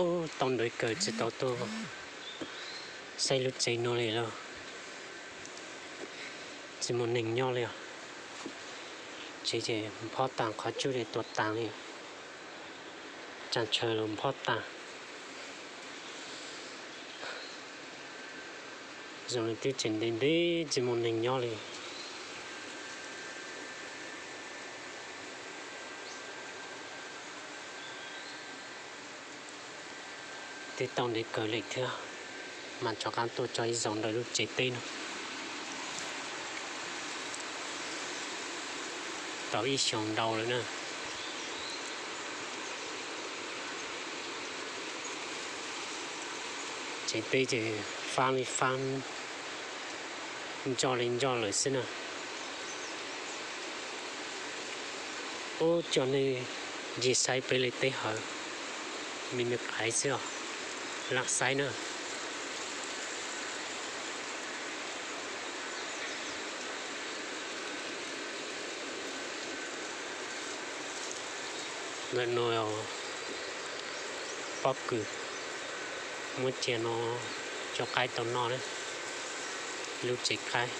Tau ntev kawg tsis tau tuaj saib lub tsev no li lawm. Tsis muaj neeg nyob li os. Tsev ces nphob tas, qhov tsub ces tuag tas li. Tsam tshaw los nphob tas. Zoo li twb tseem ntev ntev tsis muaj neeg nyob li. Twb tau ntev kawg li thiab, mas rov qab tuaj tso ib zaug ntawm lub tsev teb no. Tau ib xyoos ntau lawm na. Tsev teb ces fab li fab, ntsoj li ntsoj lawm xwb na. Ub, coj nej ncig saib peb li teb hawm, me me qaiv xwb os, lam saib na. Ntawm no pob kws muab cia no coj qaib tau noj na, lub tsev qaib.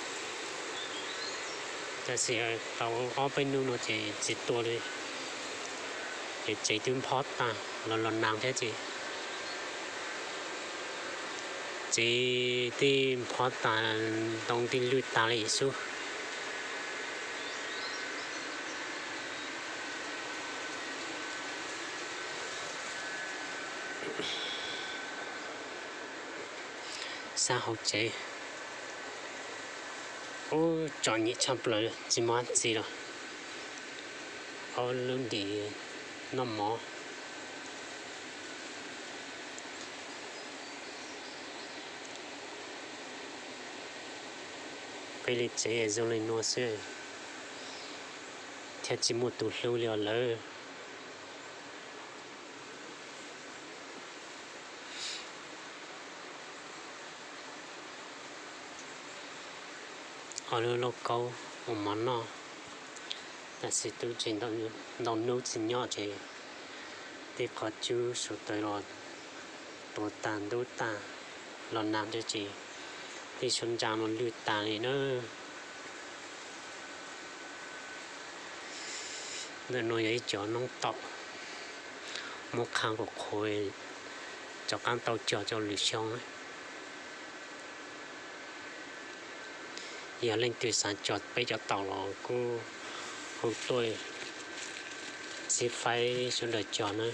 Tab sis tau ob peb hnub no ces tsis tuaj li, ces tsev twb nphob tas los los nag thiab ces tsev twb nphob tas, ntoo twb lwj tas li xwb. Sab hauv tsev, ub, txom nyem tshaj plaws tsis muaj dab tsi los, ob lub ntim noj mov. Peb li tsev zoo li no xwb thiab tsis muaj tus hlub li os lawm. Ob lub lauj kaub ua mov noj, tab sis twb tsis ntau hnub tsis nyob ces tej qhov cub suav taws los tuag tag ntub tag los nag thiab ces tej suab ntsa no lwj tas li na. Ntawm no yog ib cov noob taum muab qhaj kom qhuav, rov qab tau cog rau lwm xyoo na. Yog leej twg xav cog peb cov taum los kuj hu tuaj, sib faib sawv daws cog na.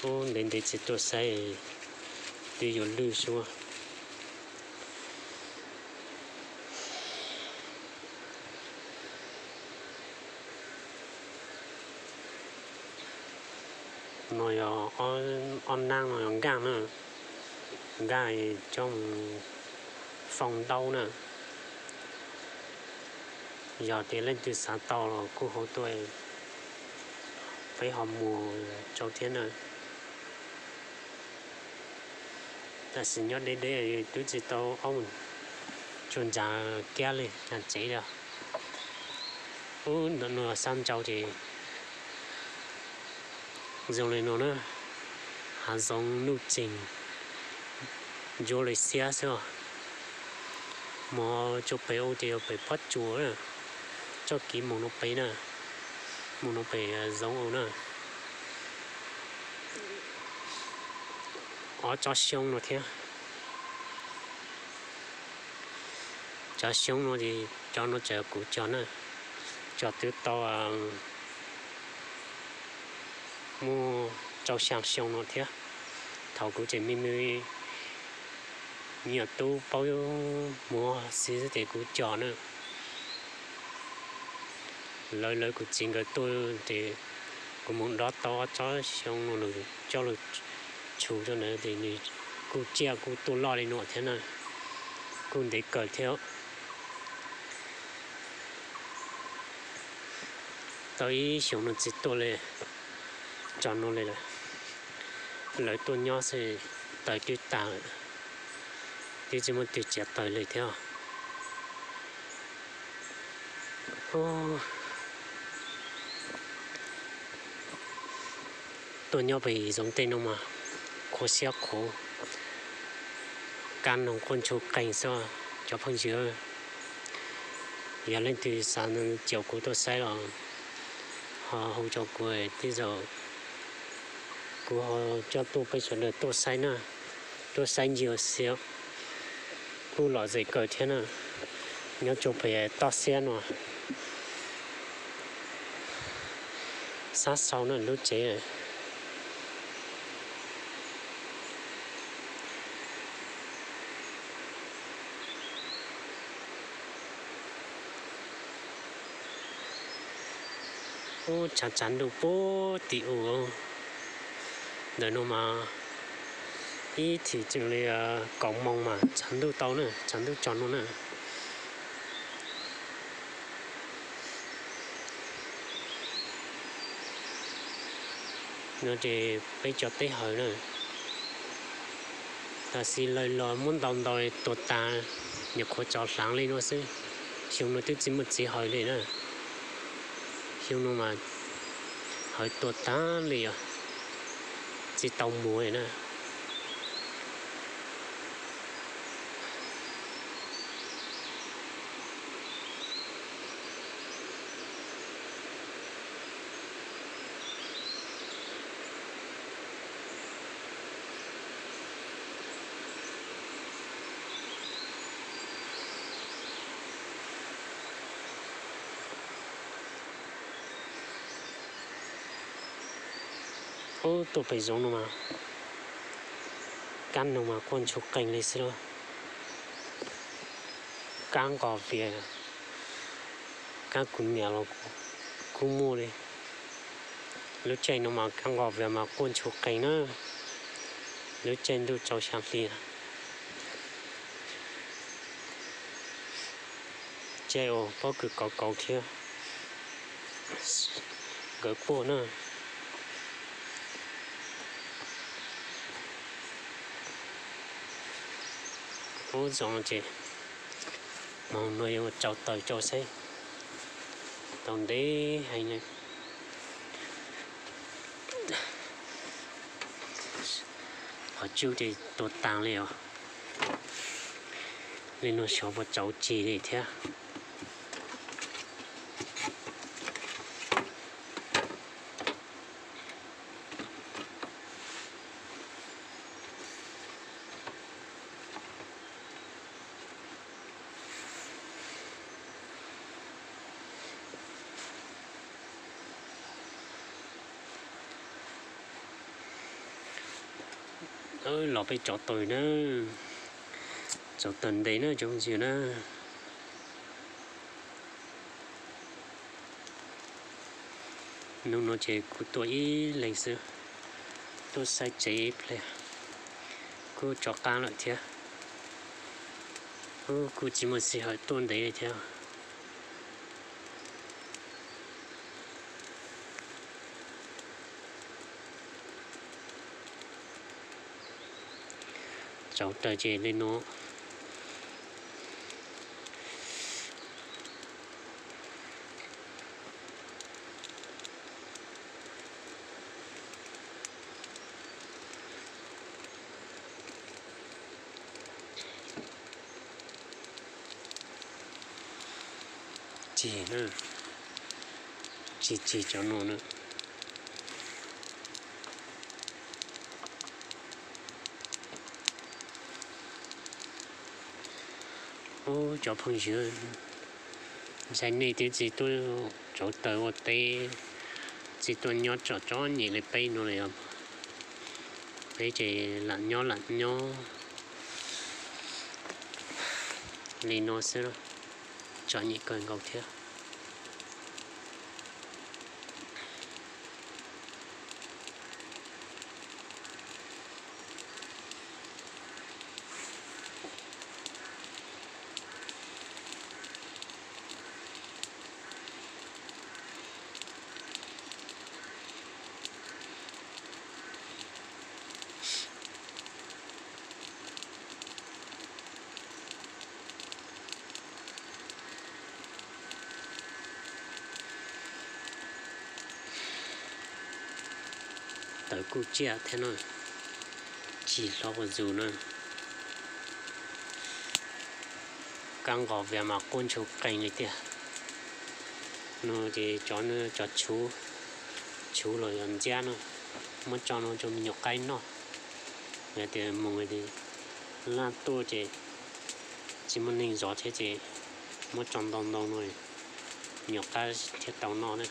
Ub, ntev ntev tsis tuaj saib, twb yuav lwj suab. No yog ob nab no yog nkaaj na, nkaaj coj mus foo ntaub na. Yog tias leej twg xav tau los kuj hu tuaj, peb ho muag rau thiab na. Tab sis nyob deb deb twb tsis tau aub tsuag ntsa kiab li, ntsa tsev li. Ub, ntawm no sab nrau ces zoo li no na, hav zoov nuj txeeg, ntsuab li xiab xwb os. Mus tsuas pem ub ces yog pem pob tsuas na, txoj kev mus no pem na, mus no pem zoov ub na. Ob tsob xyoob no thiab. Tsob xyoob no ces cov no tseem kuv cog na, cog twb tau muaj rau xya xyoo no thiab. Thaum kuv tseem me me, me nyuam tub paub muag xwb ces kuv cog na. Lawv lawv kuv txiv nkawd tuaj ces kuv mus dob tau ob tsob xyoob no, nws coj lug tshum rau ntawd ces nws kuj ciaj kuj tuaj loj li no thiab na, kuj ntev kawg thiab. Tau ib xyoos no tsis tuaj li, tso no li lawm. Lawv tuaj nyob xwb, taws twb tag lawm, twb tsis muaj twg txiav taws li thiab. Ub, tuaj nyob pem zoov tej no mas khuv siab qhuav, kab noog quaj ntsuag qees xwb cov phooj ywg. Yog leej twg xav caum kuv tuaj saib los ho hu rau kuv, tej zaum kuv ho coj tuaj peb sawv daws tuaj saib na, tuaj saib ncig xiab. Kuj lom zem kawg thiab na, nyob rau pem toj siab no. Sab sau na lub tsev. Ub, tshav tshav ntuj puag tim u ntawm no mas ib thim tseem li kaum moos mas tshav ntuj tau na, tshav ntuj tso no na. No ces peb cov teb hawm na, tam sim lawv los muab ntaus ntaus tuag tas, nyuam qhuav tso hlaav li no xwb. Xyoo no twb tsis muaj txiv hawm li na, xyoo no mas hawv tuag tag li os, tsis tau muag li na. Ub, tuaj pem zoov no mas kab noog mas quaj ntsuag qees li xwb lauj. Kab nqos vias, kab kuv niam los kuj muaj li. Lub caij no mas kab nqos vias mas quaj ntsuag qees na, lub caij ntuj tsaus xya hli. Caij uas pob kws kauv kauv thiab nkawd quaj na. Ub, zoo ces moog no yuav tsau taws rau saib, tau ntev heev li. Qhov tsub ces tuag taag li os. Li no xyov puas tsau tseg li thiab. Los peb tsau taws na, tsau taws ntev na cov phooj ywg na. Hnub no ces kuv tuaj ib leeg xwb, tuaj saib tsev ib pliag, kuj tsov qab lawm thiab. Kuj tsis muaj sij hawm tuaj ntev li thiab. Tsau taws ces li no. Tseg na, tseg tseg cov no na. Ub, cov phooj ywg, ntshai nej twb tsis tuaj tsau taws ua teb, tsis tuaj nyob tsom tsob nyem li peb no li os. Peb ces lam nyob lam nyob li no xwb, tsom nyem kawg nkaus thiab. Tawv kuj tsiaj thiab na, chim hlo zus na. Kab nqos vias mas quaj ntshu qees li tiag. No ces cov, cov tshuv, tshuv los yog ntxiab no, muab tso no rau me nyuam qaib noj. Yog tias mus laj tuaj ces tsis muaj neeg zov thiab ces muab tso ntau ntau no, me nyuam qaib thiaj tau noj na.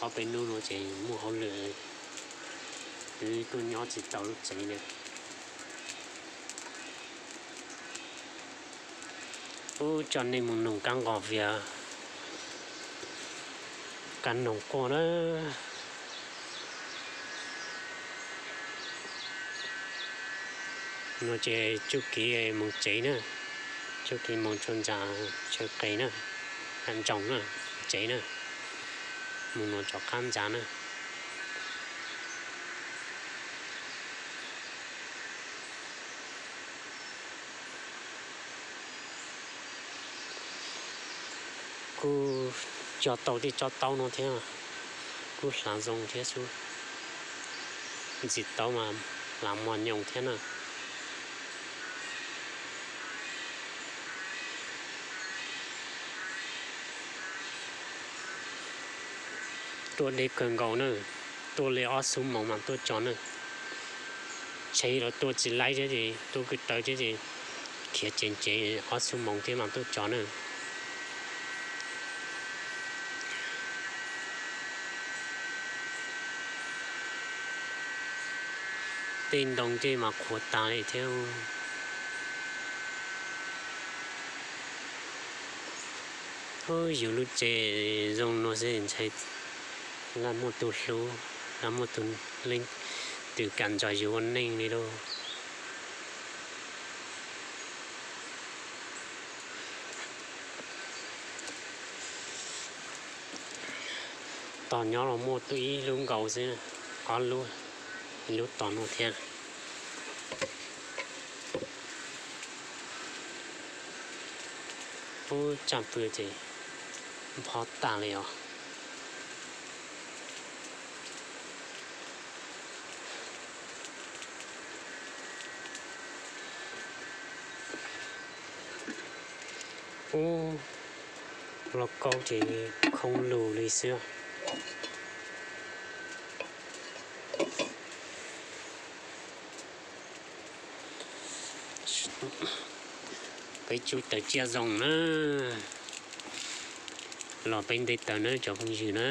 Ob peb hnub no ces muaj hauj lwm, wb tuaj nyob tsis tau lub tsev li. Ub, coj nej mus noog kab nqos vias, kab noog quaj na. No ces txuj kev mus tsev na, txuj kev mus tsuas ntsa chaw qes na, ntsoog na, tsev na, mus no rov qab ntsa na. Kuj cog tau tej tsob taub no thiab, kuj hlav zoo thiab xwb. Ntxim taub mas hlav mos nyoos thiab na. Tuaj deb kawg nkaus na, tuaj li ob xuab moos mas tuaj tso na. Tsheb los tuaj tsis laib thiab ces tuaj kwv taws thiab ces khiav ceev ceev ob xuab moos thiab mas tuaj tso na. Tej ntoo tej mas qhuav tas li thiab. Yus lub tsev zoo no xwb ntshai laj muaj tus hlub, laj muaj tus leej twg kam nrog yus ua neej li lauj. Tos nyob los muaj ib lub nkaus xwb, ob lub, ib lub tos no thiab. Ub, tsaj pw ces npho tas li os. Ub, los kaub ces khoob lug li xwb. Peb tsum taws tsiaj zoo na, los peb nte taws na cov phooj ywg na.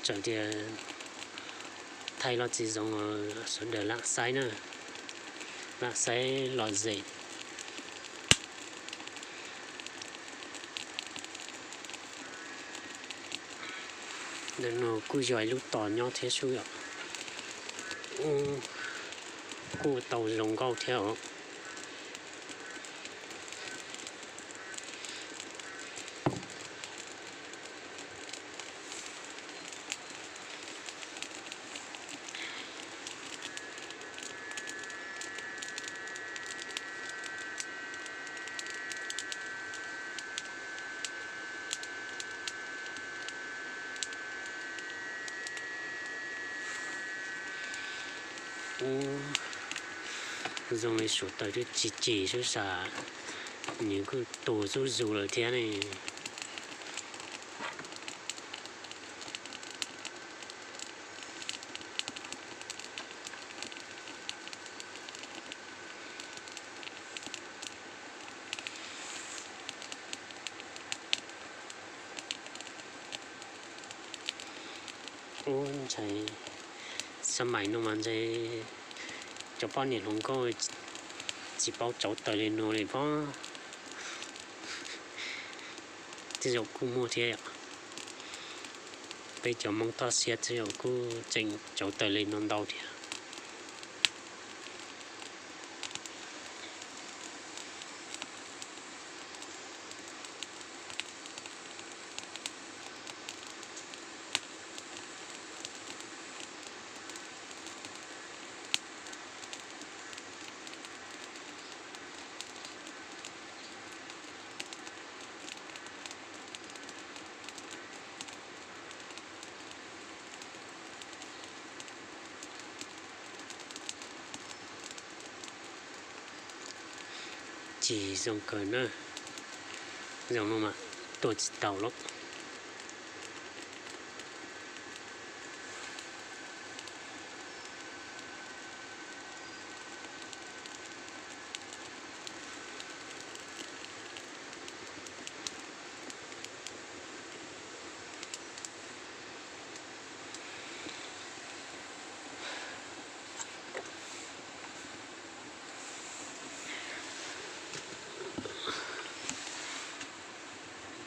Txawm tias thaij los tsis zoo, sawv daws lam saib na, lam saib lom zem. Ntawm no kuj yog ib lub tos nyob thiab xwb yom. Kuj tau zoo nkauj thiab os. Ub, zoo li suav taws twb ci ci xwb sas, nws kuj tu zuj zus lawm thiab ne. Ub, ntshai, xab mais no mas ntshai cov poj niam hluas nkauj tsis paub tsauv taws li no li pob. Tej zaum kuj muaj thiab yom. Peb cov Hmoob toj siab tej zaum kuj tseem tsauv taws li no ntau thiab. Tsis zoo kawg na, zoo no mas tua tsis tau lawm.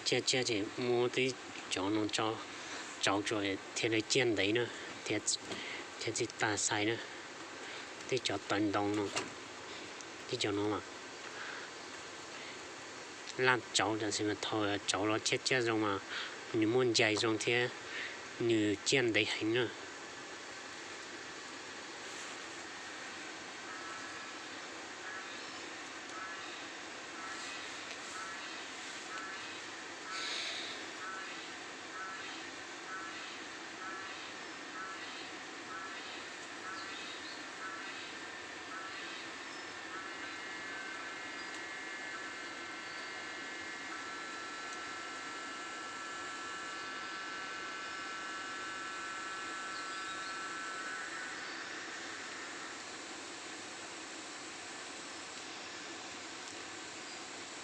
Tsiaj tsiaj ces muab tib cov no tso, tsau tso thiaj li ciaj ntev na, thiaj tsis tas xais na. Tib cov taws ntoo no, tib cov no mas laj tsauv, tab sis mas thaum tsauv los tsiaj tsiaj zoo mas nws muaj ncai zoo thiab nws ciaj ntev heev na.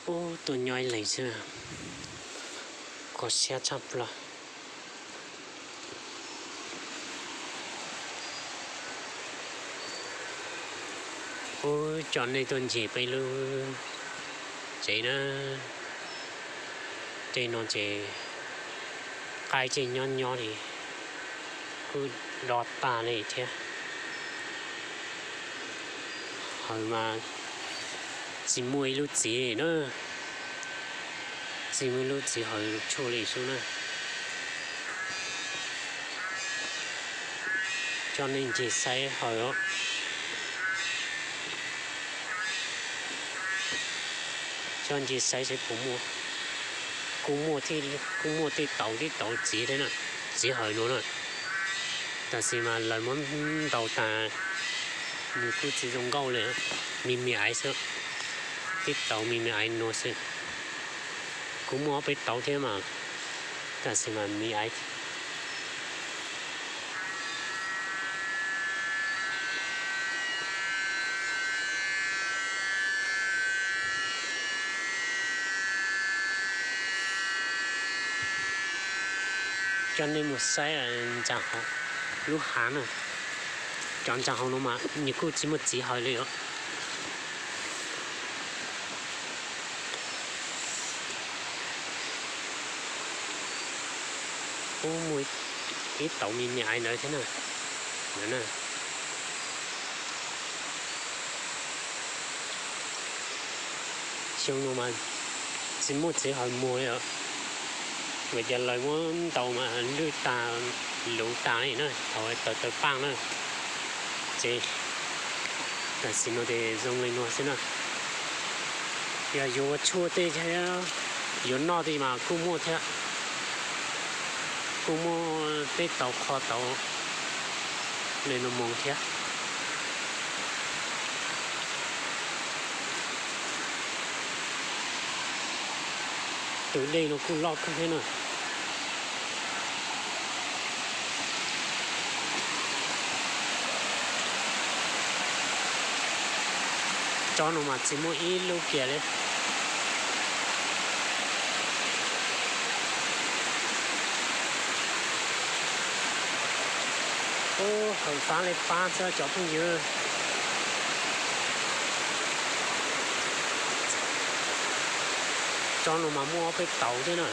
Ub, tuaj nyob ib leeg xwb, kho siab tshaj plaws. Ub, coj nej tuaj ncig peb lub tsev na. Tej no ces qaib ces nyob nyob li kuj do tag li thiab. Hawv mas tsis muaj ib lub txiv na, tsis muaj ib lub txiv hawv tshuaj li xwb na. Coj nej ncig saib hawv os. Coj ncig saib seb puas muaj. Kuj muaj, kuj muaj tej tauv, tej tauv txiv thiab na, txiv hawv no na. Tab sis mas lawv muab ntaus tas, nws kuj tsis zoo nkauj li, me me aiv xwb. Tej tauv me me aiv no xwb. Kuj muaj ob peb tauv thiab mas, tab sis mas me aiv. Coj nej mus saib ntsa hauv lub hav na. Cov ntsa hauv no mas nws kuj tsis muaj txiv hawv li os. Kuj muaj ib tauv me me aiv ntawd thiab na. Ntawd na. Xyoo no mas tsis muaj txiv hawv muag li os. Vim tias lawv muab ntaus mas lwj tas, luv tas li na, thaum taws taws paj na. Ces tam sim no ces zoo li no xwb na. Yog yuav ua tshuaj tej thiab, yuav noj tej mas kuj muaj thiab. Kuj muaj tej tauv qho tauv li no mus thiab. Tus dej no kuj loj kawg thiab na. Tsob no mas tsis muaj ib lub kiag li. Ub, hawv fab li pab xwb cov phooj ywg. Tsob no mas muaj ob peb tauv thiab na.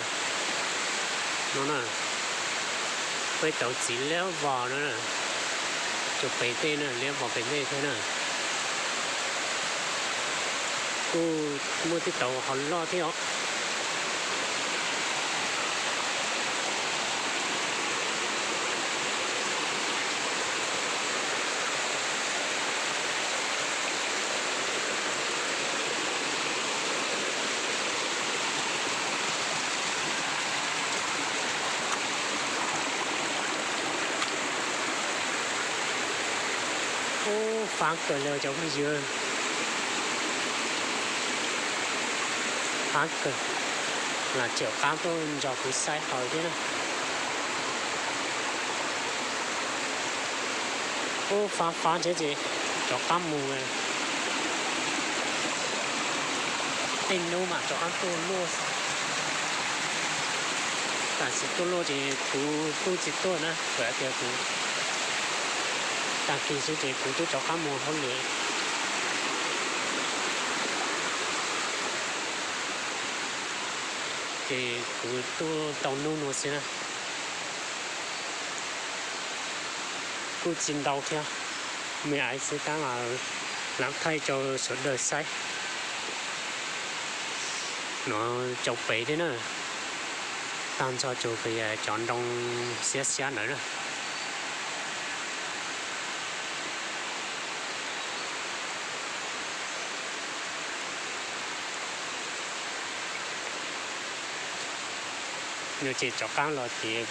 No na, peb tauv txiv liab vog no na. Cov pem tej na, liab vog pem tej thiab na. Kuj muaj tej tauv hov loj thiab os. Ub, fab kawg li cov phooj ywg. Qab kawg, lam tseem qab tuaj nrog kuv saib haus thiab na. Ub, fab fab thiab ces rov qab mus. Tej hnub mas rov qab tuaj luaj. Tam sim tuaj luaj ces kuv kuj tsis tuaj na, vim tias kuv tag kis xwb ces kuv twb rov qab mus hauj lwm. Ces kuv tuaj tau hnub no xwb na, kuj tsis ntau thiab, me aiv xwb tab mas lam thaij rau sawv daws saib. No cov pem thiab na, tag nrho tsuas cov nroo xiab xiab ntawd na. No ces rov qab los ces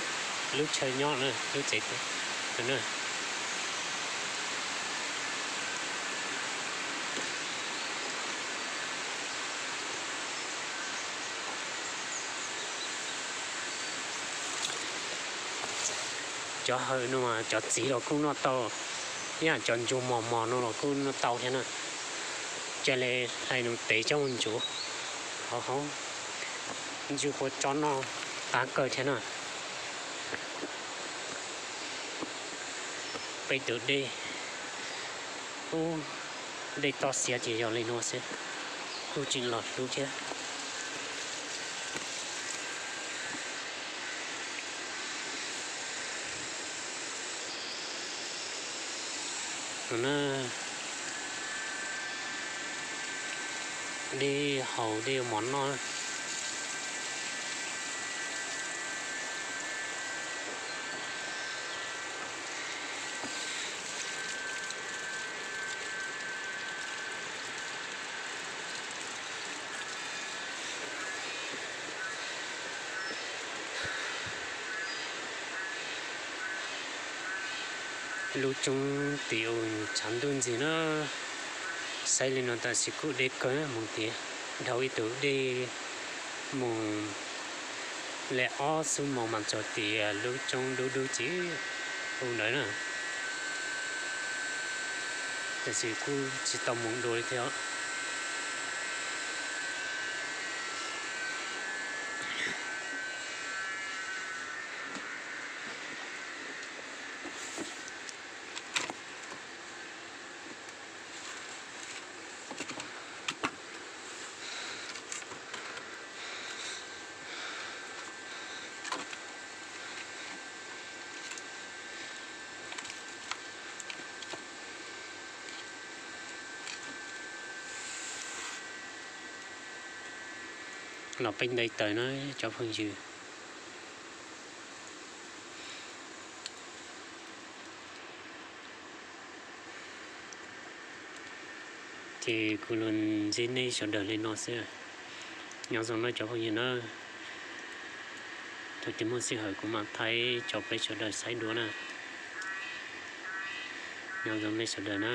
lub chaw nyob na, lub tsev na. Cov hawm no mas cov txiv los kuj noj tau, ib yam cov ntsuag mos mos no los kuj noj tau thiab na. Cia li hais nws tev coj mus ntsuv hauv hauv ntsuj pua tsob noj qab kawg thiab na. Peb tus dej, ub, dej toj siab ces yog li no xwb, kuj tseem los hlub thiab. No na, dej haus dej mov noj. Lub roob tim u tshav ntuj ntxiag na, saib li no tam sim kuj deb kawg, mus tias dhau ib tug dej mus li ob xuab moos mas txog tim lub roob dub dub ci u ntawd na. Tam sim kuj tsis tau mus dua li thiab. Los peb nte taws na cov phooj ywg. Ces kuv los ntsib nej sawv daws li no xwb. Nyob zoo nawb cov phooj ywg na. Thaum twg muaj sij hawm kuv mam thaij tso peb sawv daws saib dua na. Nyob zoo nej sawv daws na.